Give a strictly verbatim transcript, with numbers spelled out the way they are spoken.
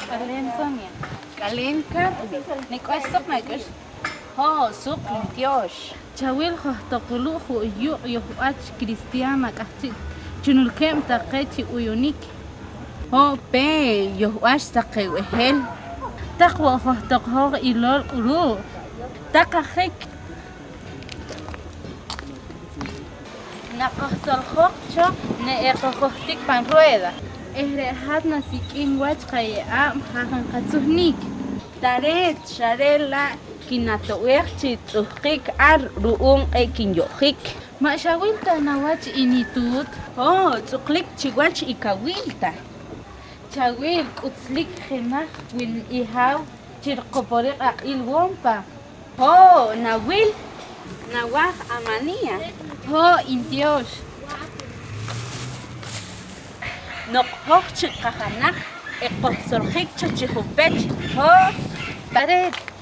K'aleen Sonia. K'aleen Carmen. Nik' wach suq nak'ux? Ho', suq ntyox. Chawil johtoq wulu' ju' yuuq' yohb'ach cristiana k'ahchi' chunulkeeb' taqe chi b'uyunik. Ho' peey yohb'ach taqe b'ehel. Taq wo' johtoq hoj ilool k'uru'j. Taq ajik. Naqojsoljoq cho, ne eqojohtik pan rueda eh re' hat nasik'im wach qaye'aab' haj nqatzuhnik. Tareet, xa re' la' kinato'b'eej chi tz'uhqik ar ru'um q'ee' kinyo'jik. Ma' xawil ta nawach i nituut? Ho', tz'uqlik chiwach i kawil ta. Chawil, k'utzlik jenaj wiin i haaw chi rikoporiik aq'il wompa. Ho', nawil, nawaaj amanía. Ho', ntyox. Noq hoj chik qajanaq, eqojsoljik cho chi junpech. Ho', tareet.